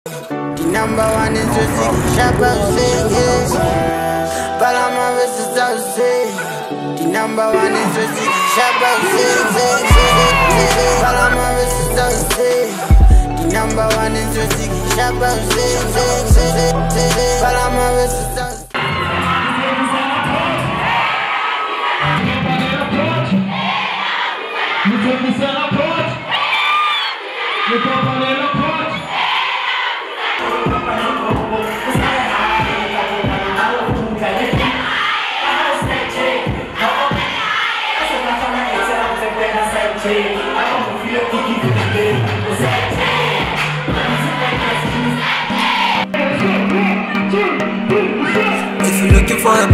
The number one is just shop out yeah. But I'm always just out The number one is just shop out But I'm always just out The number one is just shop out But I'm always just out. If you're looking for a